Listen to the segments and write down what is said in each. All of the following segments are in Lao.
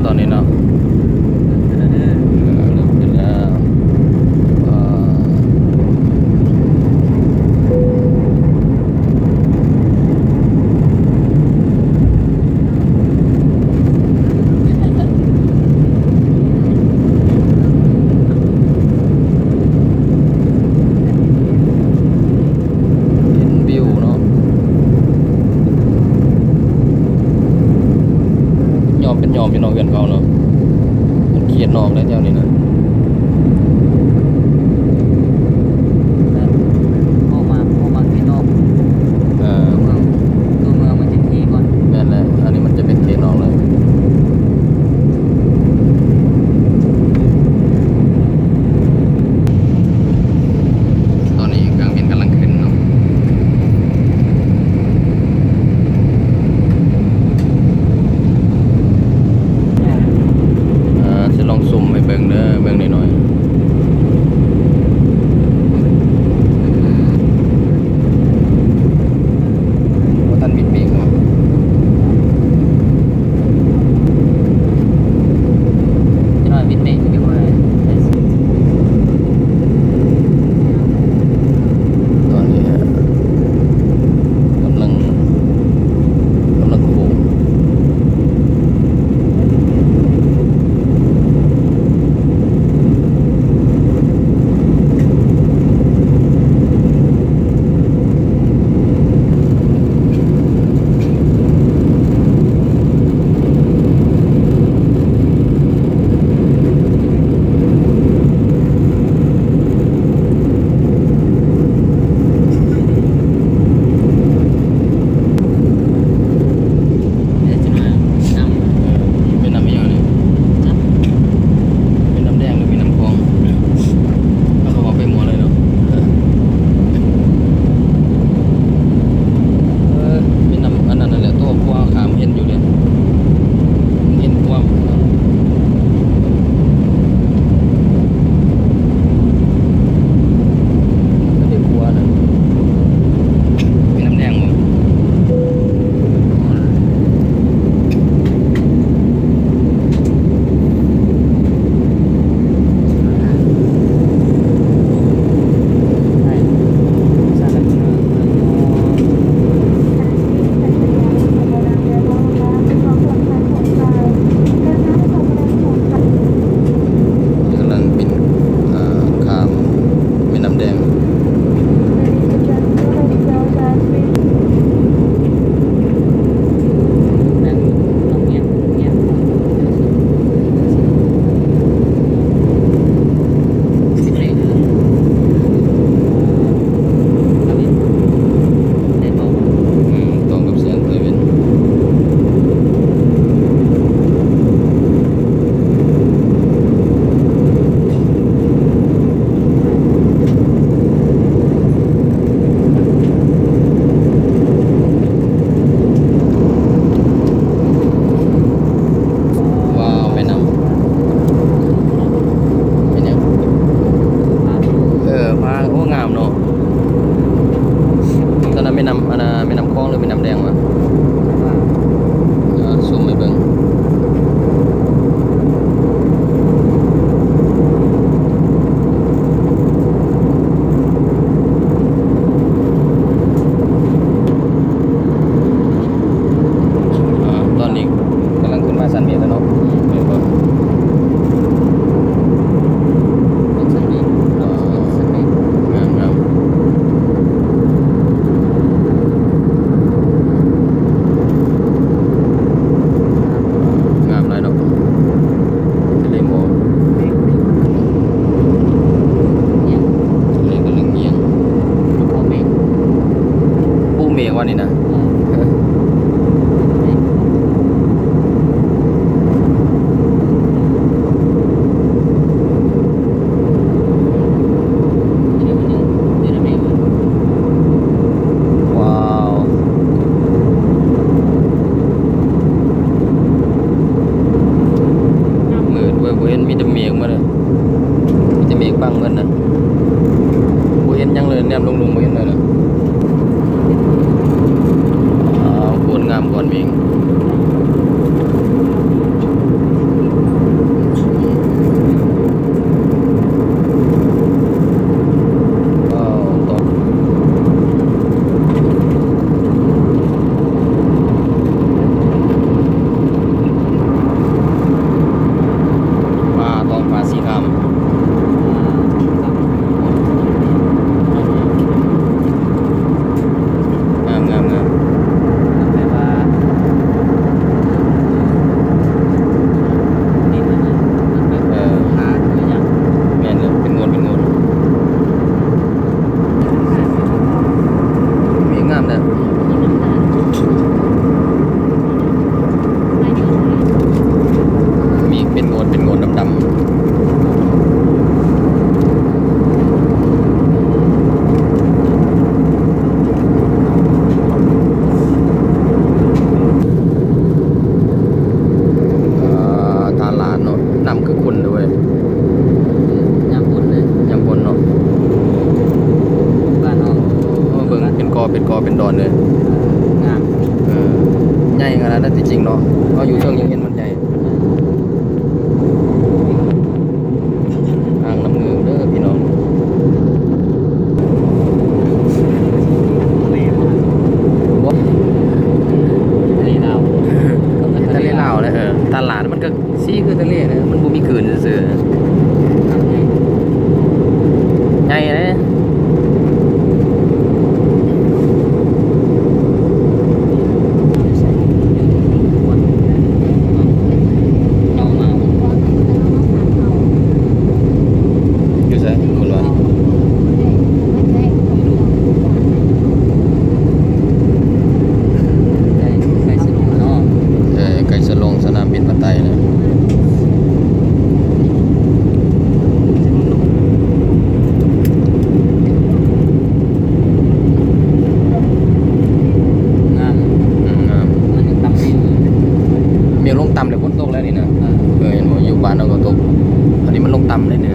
ຕອນນີ້ເນາະ ເລີ່ມຂຶ້ນແລ້ວເດີ ເອີ ເລີ່ມຂຶ້ນແລ້ວ ເອີ ເຫັນວິວເນາະ ຍອມເປັນຍອມຢູ່ເນາະ ເຮືອນເຂົາເນາະ ມັນເຂດນອກແລ້ວແຖວນີ້ນະ ແບບ ອອກມາ ອອກມາເຂດນອກ ເອີ ຕົວເມືອງ ຕົວເມືອງມັນຈະເຂດກ່ອນ ແມ່ນແຫຼະ ອັນນີ້ມັນຈະເປັນເຂດນອກແລ້ວ. ຕອນນີ້ເຄື່ອງບິນກຳລັງຂຶ້ນເນາະ ເອີ ຊິລອງຊູມໃຫ້ເບິ່ງເດີ ເບິ່ງໜ້ອຍໆ. ບໍ່ທັນບິດເບຣກເນາະ ຈັກໜ້ອຍບິດເບຣກ ຕອນນີ້ກຳລັງ ກຳລັງໂຄ້ງ. ເອີ ເປັນນ້ຳອີ່ຫຍັງນີ້? ແມ່ນ້ຳແດງ ຫຼື ແມ່ນ້ຳຂອງ? ເຮົາກໍເວົ້າໄປໝົດເລີຍເນາະ ເອີ ແມ່ນ້ຳອັນນັ້ນນັ້ນແຫຼະ ຕົວຂົວຂ້າມເຫັນຢູ່ເດ ເຫັນຂົວ ມັນກໍໄດ້ຂົວນັ້ນ ແມ່ນ້ຳແດງບໍ່? ກຳລັງບິນ ເອີ ຂ້າມແມ່ນ້ຳແດງ. ອືມ ຕ້ອງກັບແສງຕາເວັນ. ວ້າວ ແມ່ນ້ຳ ແມ່ນຫຍັງ? ເອີ ພາ ໂອ້ ງາມເນາະ. ຕອນນັ້ນແມ່ນ້ຳ ອັນນ່າ ແມ່ນ້ຳຂອງ ຫຼື ແມ່ນ້ຳແດງວະ? ເອີ ຊູມໃຫ້ເບິ່ງ. ອ່າ ຕອນນີ້ກຳລັງຂຶ້ນມາຊັ້ນເມກແລ້ວເນາະ ແມ່ນບໍ່? ເປັນຊັ້ນເມກ ເອີ ຊັ້ນເມກ ງາມໆ ງາມຫຼາຍເນາະ. ທະເລໝອກ ທະເລກະເລິ້ງງຽງ ພູເມກ ພູເມກວ່ານີ້ນະ ເອີ ວ້າວ ມືດເວີຍ ບໍ່ເຫັນ ມີແຕ່ເມກໝົດເລີຍ ມີແຕ່ເມກບັງເບິດນະ ບໍ່ເຫັນຫຍັງເລີຍ ແນມລົງໆ ບໍ່ເຫັນເລີຍນະ. ອ້າວ ໂຄດງາມກ່ອນເມກ. ນັ້ນແຫຼະ ທີ່ຈິງເນາະ ເຮົາຢູ່ເທິງຍັງເຫັນມັນໃຫຍ່ ອ່າງນ້ຳງື່ມເດີພີ່ນ້ອງ. ທະເລລາວ ທະເລລາວແຫຼະ ເອີ ຕະຫຼາດມັນກໍສີຄືທະເລນະ ມັນບໍ່ມີຄື້ນຊື່ໆ ໃຫຍ່ເດ້. ຢູ່ໃສ? ໃກ້ ໃກ້ຊິລົງແລ້ວເນາະ ເອີ ໃກ້ຊິລົງສະໜາມບິນວັດໄຕແລ້ວ. ງາມ ອືມ ງາມ ມັນຍັງຕ່ຳຢູ່ ເມກລົງຕ່ຳແລ້ວ ຝົນຕົກແລ້ວນີ້ນະ ເອີ ເອີ ເຫັນບໍ່ ຢູ່ບ້ານເຮົາກໍຕົກ ອັນນີ້ມັນລົງຕ່ຳເດ້ນີ້.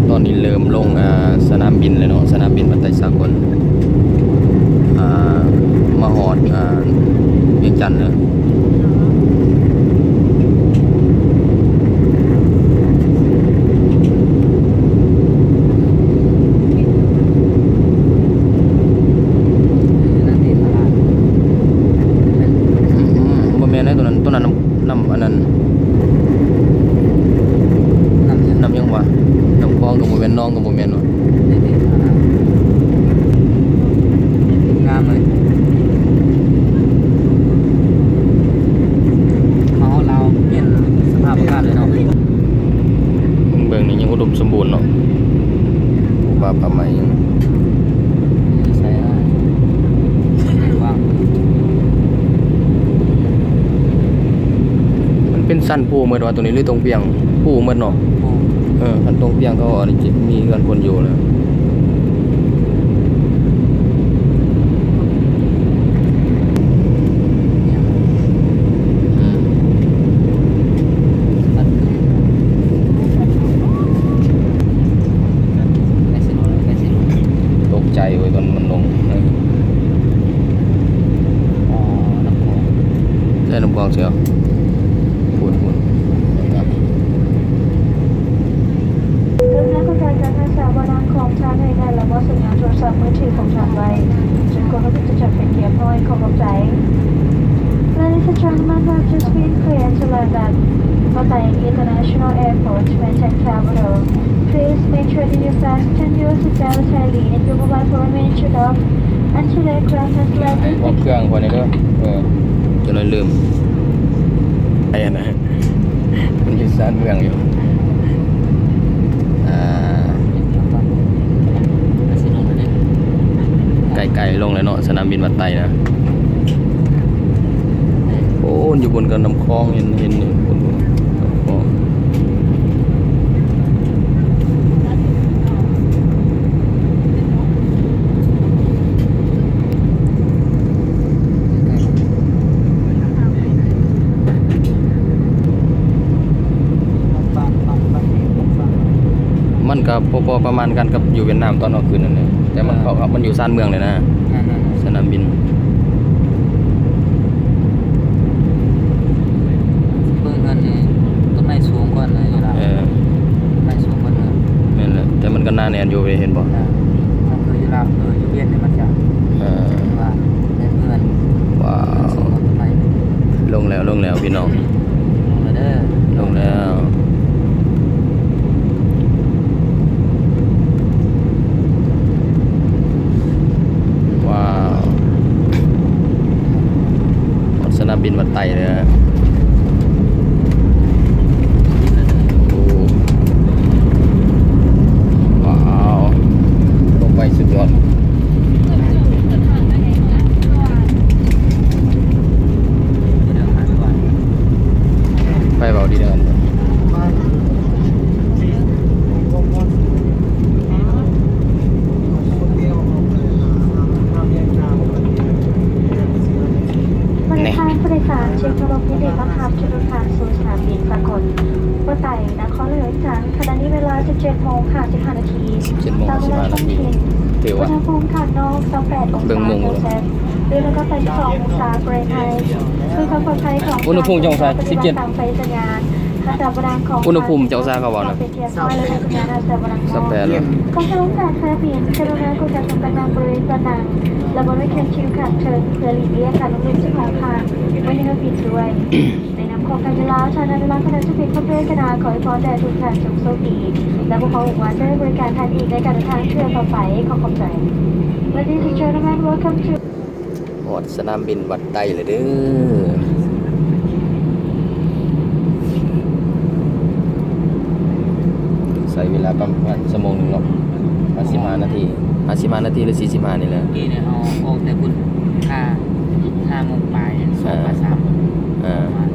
ຕອນນີ້ເລີ່ມລົງ ອ່າ ສະໜາມບິນແລ້ວເນາະ ສະໜາມບິນວັດໄຕສາກົນ ອ່າ ມາຮອດ ອ່າ ວຽງຈັນແລ້ວ. ອືມ ບໍ່ແມ່ນເດ້ ຕົວນັ້ນ ຕົວນັ້ນນ້ຳ ນ້ຳອັນນັ້ນ ນ້ຳຫຍັງ ນ້ຳຫຍັງຫວາ? ນ້ຳຄອງກໍບໍ່ແມ່ນ ໜອງກໍບໍ່ແມ່ນຫວາ? ງາມເລີຍ ເຮົາລາວປ່ຽນສະພາບອາກາດເລີຍເນາະ. ເບິ່ງນີ້ຍັງອຸດົມສົມບູນເນາະ ປູກປ່າປ່າໄມ້ ໃສ່ ກວ້າງ ມັນເປັນຊັ້ນພູໝົດວ່າໂຕນີ້ ຫຼືຕົງປຽງ ພູໝົດເນາະ. ເອີ ຄັນຕົງປຽງເຂົາອາດຈະມີເຮືອນຄົນຢູ່ແລ້ວ. ຕົກໃຈເວີຍ ຕອນມັນລົງ ອໍ ນ້ຳຂອງ ໃສ່ນ້ຳຂອງເສຍ ພຸ້ນໆ. ກະລຸນາກົດການການຮັກສາບ່ອນນັ່ງຂອງທ່ານໃຫ້ແໜ້ນ ແລະ ໝົດສັນຍານໂທລະສັບມືຖືຂອງທ່ານໄວ້ ຈົນກວ່າເຮົາຈະຈັດເປັນທີ່ຮຽບຮ້ອຍ. ຂໍຂອບໃຈ. Ladies and gentlemen, we have just been cleared to land at Batam International Airport, Vientiane Capital. Please make sure that you fasten your seat belt tightly and your mobile phone remain switched off until the aircraft has landed. ໃຫ້ຄວາມເຄື່ອງໄວ້ແດ່ເດີ ເອີ ຈະໜ້ອຍລືມ ໄອ້ອັນນັ້ນ ມັນຢູ່ຊານເມືອງຢູ່ ອ່າ ໃກ້ໆລົງແລ້ວເນາະ ສະໜາມບິນວັດໄຕນະ. ໂອ້ ຢູ່ບົນກັບນ້ຳຂອງ ເຫັນ ເຫັນຢູ່ບົນນ້ຳຂອງ. ມັນກະພໍໆປະມານກັນກັບຢູ່ຫວຽດນາມຕອນເຮົາຂຶ້ນນັ້ນແຫຼະ ແຕ່ມັນເຂົ້າ ມັນຢູ່ຊານເມືອງເລີຍນະ ສະໜາມບິນ. ເບິ່ງເຮືອນນີ້ ຕົ້ນໄມ້ສູງກ່ອນນະ ຢູ່ລາວ ເອີ ຕົ້ນໄມ້ສູງກ່ອນເຮືອນ ແມ່ນແຫຼະ ແຕ່ມັນກໍໜາແໜ້ນຢູ່ເດ ເຫັນບໍ່? ເອີ ມັນຄືຢູ່ລາວ ເອີ ຢູ່ຫວຽດນີ້ມັນຈະ ເອີ ວ່າເຮືອນ ເຮືອນ ວ້າວ ສູງກວ່າຕົ້ນໄມ້. ລົງແລ້ວ ລົງແລ້ວພີ່ນ້ອງ ລົງແລ້ວເດີ ລົງແລ້ວ. ວ້າວ ຮອດສະໜາມບິນວັດໄຕແລ້ວ. ໂອ້ ວ້າວ ລົງໄປສຸດຍອດ. ໄປເວົ້າດີເດີ. ບະລິການຜູ້ໂດຍສານເຊັກໂທລະ ເຈັດໂມງຫ້າສິບຫ້ານາທີ ເຈັດໂມງຫ້າສິບຫ້ານາທີ ຖືວ່າອຸນຫະພູມຂ້າງນອກຊາວແປດອົງສາເຊລຊຽສ ເລື່ອນລະດັບໄປສິບສອງອົງສາຟາເຣນໄຮ ເພື່ອຄວາມປອດໄພຂອງ ອຸນຫະພູມຈັກອົງສາ ສິບເຈັດ ຕາມໄຟສັນຍານ ຮັດຕາບັນດາຂອງ ອຸນຫະພູມຈັກອົງສາເຂົາເວົ້ານະ ເປັນທີ່ຮຽບຮ້ອຍແລ້ວໃນສັນຍານຮັດຕາບັນດາ ສາມແປດ ແລ້ວ ຂໍສະໜອງການແຄບເຫັນ ກະລຸນາກົດຈະຊົມກັນນຳບໍລິເວນບ່ອນນັ່ງ ແລະ ບໍລິເວນແຄນທີນຂ້າງເທິງ ເພື່ອຫຼີກລ້ຽງການລົງຫຼິ້ນຈຳນວນຂ້າງໄວ້ໃນເຮືອບິນດ້ວຍ. ໃນນາມຂອງການກິລາ ທ່ານອານຸລັກຄະນະເຈົ້າເປັນຄົນເວກະນາ ຂໍອວຍພອນແດ່ທຸກທ່ານຈົ່ງໂຊກດີ ແລະ ພວກເຮົາຫວັງວ່າຈະໄດ້ບໍລິການທ່ານອີກໃນການເດີນທາງເທື່ອຕໍ່ໄປ. ຂໍຂອບໃຈ. Ladies and gentlemen, welcome to ຮອດສະໜາມບິນວັດໄຕແລ້ວເດີ. ໃຊ້ເວລາປະມານຊົ່ວໂມງໜຶ່ງເນາະ ຫ້າສິບຫ້ານາທີ ຫ້າສິບຫ້ານາທີ ຫຼື ສີ່ສິບຫ້ານີ້ແຫຼະ. ກີ້ນີ້ເຮົາອອກແຕ່ພຸ້ນ ຫ້າ ຫ້າໂມງປາຍ ສອງ ເອີ ປາຍສາມ ເອີ ປະມານ.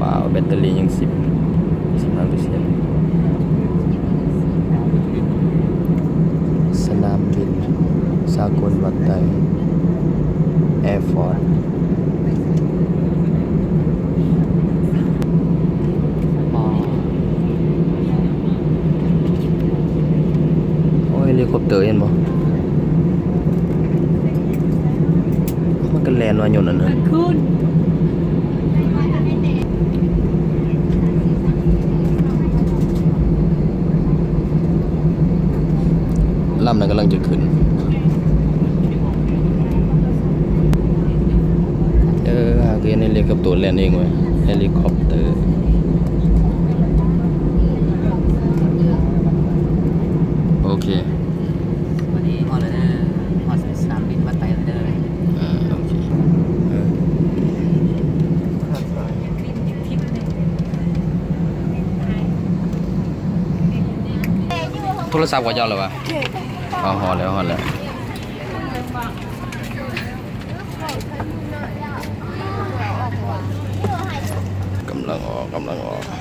ວ້າວ ແບັດເຕີຣີຍັງສິບ ສິບຫ້າເປີເຊັນ. ສະໜາມບິນສາກົນວັດໄຕ ແອຟອດ. ໂອ້ຍ ເຮລິຄອບເຕີເຫັນບໍ່? ມັນກໍແລ່ນວ່າຍົນອັນນັ້ນ. ລຳນັ້ນກຳລັງຈະຂຶ້ນ. ເອີ ຫາກເຫັນເຮລິຄອບເຕີແລ່ນເອງເວີຍ ເຮລິຄອບເຕີ. ໂອເຄ ວັນນີ້ຮອດແລ້ວເດີ ຮອດສະໜາມບິນວັດໄຕແລ້ວເດີ. ອ່າ ໂອເຄ ເອີ ໂທລະສັບຂອງເຈົ້າແລ້ວຫວາ? ເອີ ຮອດແລ້ວ ຮອດແລ້ວ. ກຳລັງອອກ ກຳລັງອອກ.